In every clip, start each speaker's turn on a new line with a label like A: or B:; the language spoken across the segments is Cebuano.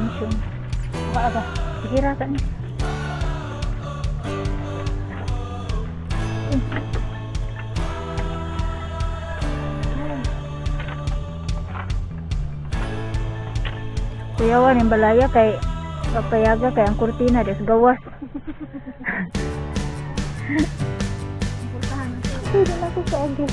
A: Expansion. Wala ba? Sige ra ka ni. Kuyawan yung balaya kay papayaga kay ang kurtina des gawas.
B: Pwede na ako sa agil.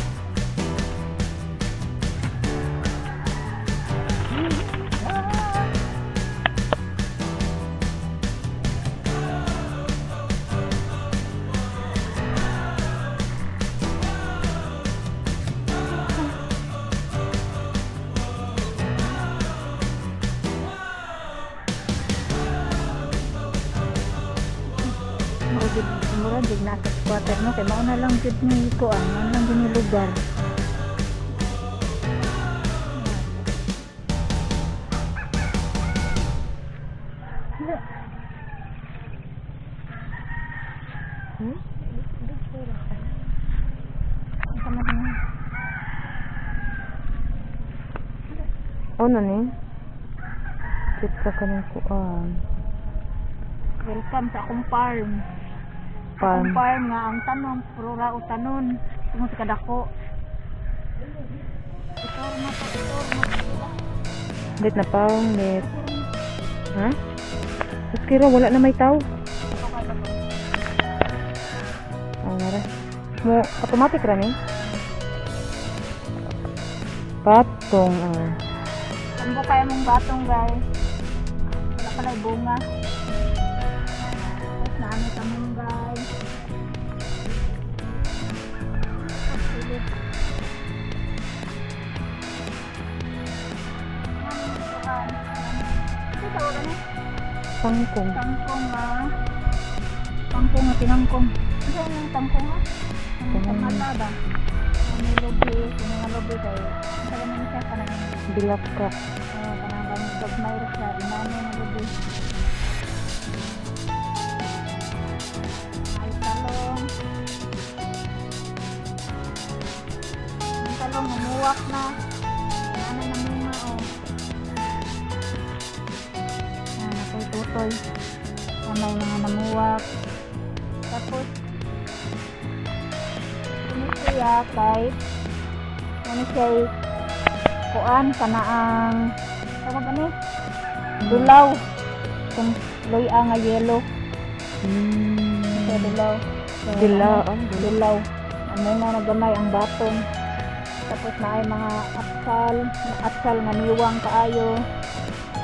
A: Mura jud na sa squatter no kay mao na lang jud ni kuan, mao na lang jud ni lugar.
B: Hmm? Ano ni? Kita ka ng kuan.
A: Welcome sa akong farm.
B: Farm.
A: Akong farm nga ang tanom, puro ra o tanon. Tungod sa kadako. Itorma pa, itorma.
B: Lit na pang, lit. Ha? Kira wala na may tao. Oh, nara. Mo automatic ra ni. Patong ah.
A: Tambo kaya mong batong, guys. Wala pala bunga. Tapos naano sa munggay.
B: Tangkong.
A: Tangkong ah. Tangkong nga tinangkong. Ano yung tangkong ah? Ang mata ba? May lubi, mga lubi kayo. Ang taga siya kanang
B: Bilak ka.
A: Oh, kanang gagmay ra siya, inano nga lubi. Ay talong. Ang talong namuwak na. Ano na munga oh. Ah, kay tutoy. May mga namuwak. Tapos ini siya kay ano siya kuan kanaang tawag ano dulaw kung luya nga yellow. Siya dulaw. So,
B: Dulaw,
A: ano, dulaw. Ano nga nagamay ang batong. Tapos na ay mga atsal, atsal nga niwang kaayo.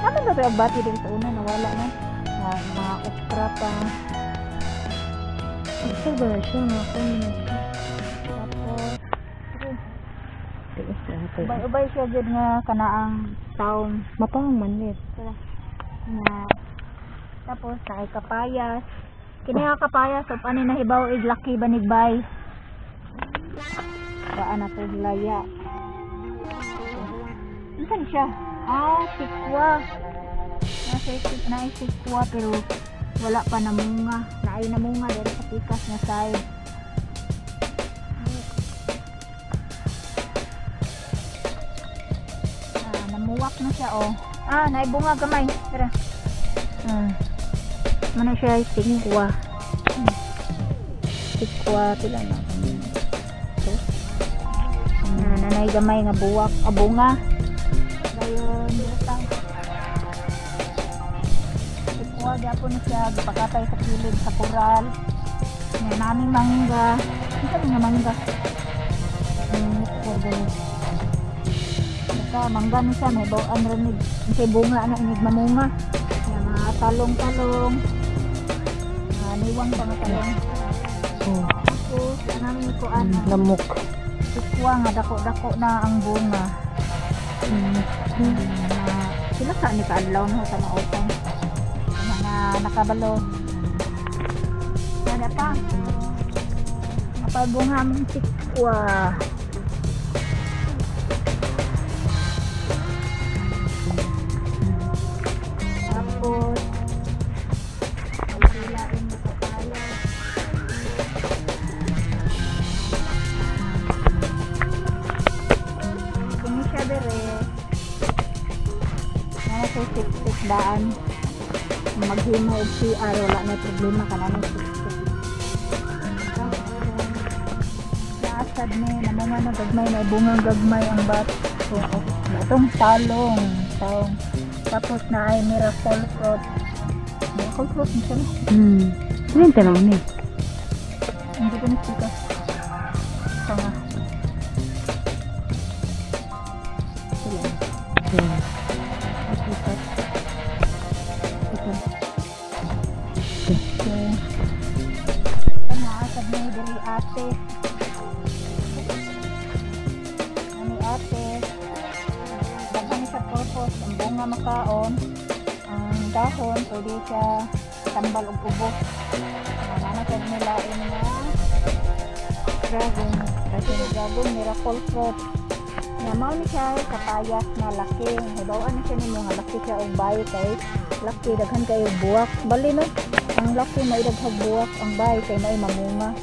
A: Naman ba ang bati din sa una nawala na. Nga, mga okra pa.
B: Ito ba siya nga ako?
A: Tapos ubay-ubay siya jud nga kanaang taong
B: Mapahang manlit.
A: Nga tapos naay kapayas. Kini nga kapayas op ani nahibaw ig laki banigbay. Baan na to laya. Unsa ni siya? Ah, sikwa. Nasa naay sikwa pero wala pa namunga. Naay namunga diri sa pikas nga side. Ah, namuwak na siya oh. Ah, naay bunga gamay. Tara. Ah. Mano siya sikwa. Sikwa pila na kami. So, ah, nanay gamay nga buwak, ah, bunga. Dayon, dito. Sikwa gyapon siya gipakatay sa kilid sa koral. Nga naming mangga. Unsa nga mangga? Basta mangga ni siya may bawaan ra ni. Unsay bunga na inig mamunga. Nga mga talong-talong. Mga niwang pa nga talong.
B: Oh,
A: Tapos namin kuan
B: lamok.
A: Sikwa nga dako-dako na ang bunga. Sila ka ni kaadlaw na sa maotong. Mga nakabalo. Ada pa. Napay bunga mong sikwa. Tapos hilain mo papaya. Kini siya dere. Nana siya sik-sik. Daan. Maghimo og CR, wala na problema kanang naasad ni namunga na gagmay, na bunga gagmay ang bat. So, atong talong, talong. Tapos na ay miracle fruit. Miracle fruit ni siya, no?
B: Ano yung tanong ni?
A: Hindi ko nakita. Tanga. Sila. Ito. Ito. Okay. Naasad ni diri ate. Ani ate. Daghan ni sa purpose. Ang bunga makaon. Ang dahon pwede siya tambal og ubo. Mana sad nila nga dragon. Kasi dragon, miracle fruit. Nga mao ni siya kapayas na laki. Hibaw-an na siya nimo nga laki siya og bay kay laki, daghan kayo buwak. Bali no, ang laki may daghang buwak ang bay kay may mamunga.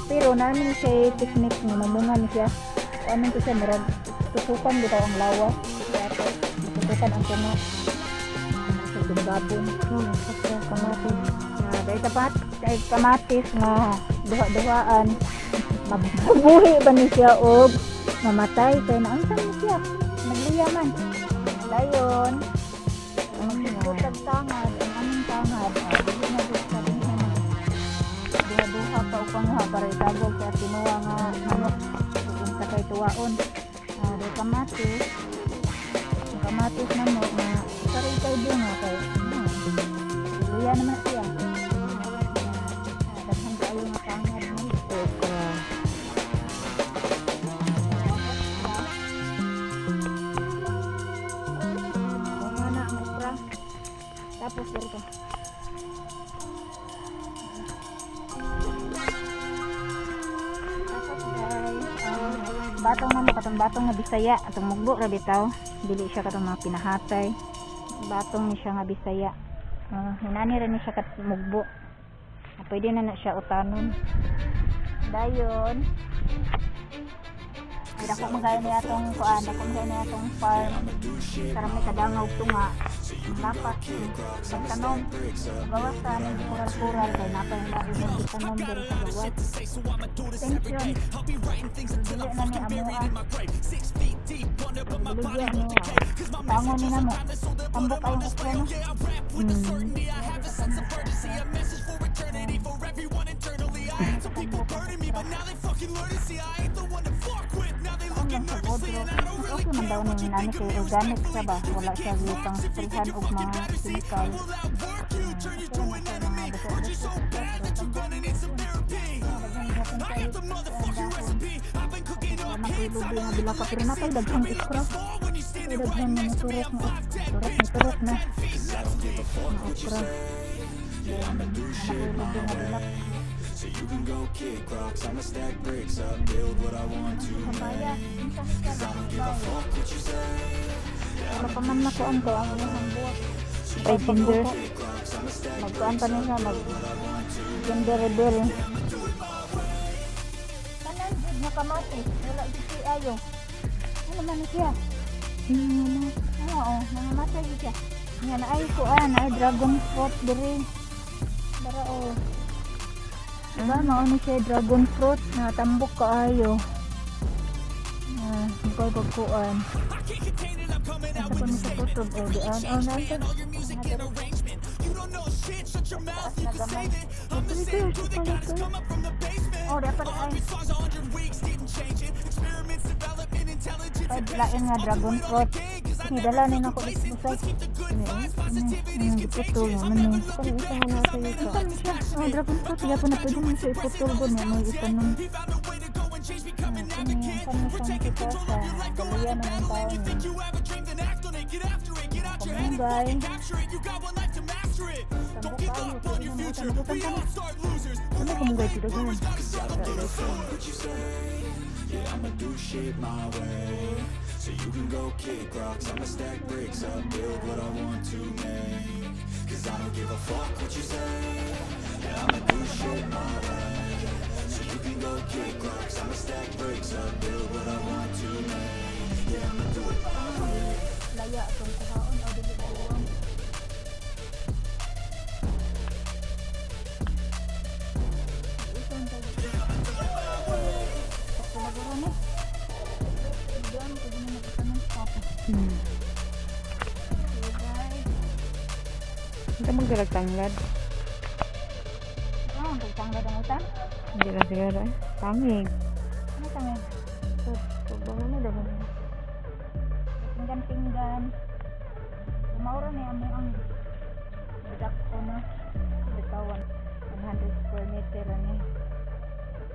A: Pero namin siya technique nga mamunga ni siya. Ano to siya, murag tutukan bitaw ang lawas. Tutukan ang tunga. Sa dunggabon. Kamatis. Dahil tapat, dahil kamatis nga duha-duhaan. Mabuhi ba ni siya og mamatay kay naunsa ni siya, nagluya man dayon ang magsikot og tangad. Ang aming tangad, dili na gud sa din siya duha-duha pa og panguha para itagog sa tinuwa nga manok ug unsa kay tuwaon. Dahil kamatis, ang kamatis na mo nga saray kay bunga kay luya naman siya. Daghan kaayo nga tangad ni
B: Okra.
A: Bunga na ang okra. Tapos dito. Tapos guys, batong na mo katong batong nga Bisaya, atong mugbo ra bitaw. Dili siya katong mga pinahatay. Batong ni siya nga Bisaya. Hinani ra ni siya kat mugbo. Pwede na na siya utanon. Dayon. Dako man kayo niya atong kuan, dako man kayo niya atong farm. Sarap may kadangaw tunga. Lapas pagtanom. Gawasan hindi kural-kural kay napay na ibang tanom diri sa gawas. Tension. Dili na ni amoa. Dili ni tangon ni namo. Tambok ayong okra no. Okay man daw ni nani kay organic siya ba, wala siya gipang sprayhan og mga chemical. Pero napay daghang okra. Ay daghan nga moturok na turok ni turok na okra. Nakulobi nga bilak.
C: So you can go kick rocks, I'ma stack bricks up, build what I want to
A: Papaya.
C: make. 'Cause I don't give a fuck what you say.
A: Wala pa man nakuan ko ang imong buwak.
B: Ay, ginger.
A: Magkuan pa niya mag gender rebel. Kanan jud nga kamatis, wala jud siya ayo. Ano man siya? Oo, nangamatay jud siya. Nga na ay kuan, ay dragon fruit diri. Dara oh. Diba, mao ni siya dragon fruit na tambok kaayo. Ikaw pagkuan. Asa ko ni sa kutob o dian. Oh, nasa. Taas na gamay. Oh, dapat ay. Ay, lain nga dragon fruit. Hidala ni nako isbusay. Iputol mo man ni.
B: Kung isa nga nasa ito.
A: Unsa man siya? Oh, dragon fruit. Kaya po na pwede mo siya iputol ko niya. May itanong. Kani siyang kita sa galuyan ng tao niya. Kamunggay. Tambok kayo. Pwede mo siya magutan ka na.
B: Ano kamunggay sila ganun?
C: Yeah, I'ma do shit my way. So you can go kick rocks, I'ma stack bricks up, build what I want to make. 'Cause I don't give a fuck what you say. Yeah, I'ma do shit my way. So you can go kick rocks, I'ma stack bricks up, build what I want to make. Yeah, I'ma do it my way.
A: Laya atong kuhaon o dili kuhaon. So guys,
B: Hindi magdalag tanglad.
A: Ah, ang pagtanglad ang utan.
B: Hindi lang siguro eh. Tangig.
A: Ano tangig?
B: Sobrang ano daw.
A: Pinggan-pinggan. Maura ni amo ang dak ko na. Bitawan 100 square meter ani.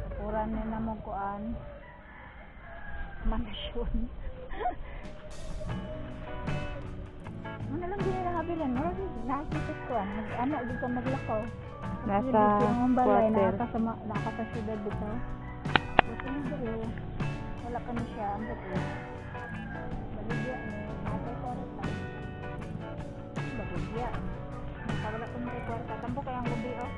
A: Kapuran ni namo kuan. Mansyon. Ano lang din nila habilin, mura nakikita ko an. Ano dito maglakaw.
B: Nasa
A: Ang balay
B: quarter.
A: naa ka sa syudad bitaw. Kasi diri wala pa ni siya ang buti. Baligya ni atay kwarta. Baligya. Nakawala ko ni kwarta. Tambo kay ang lubi oh.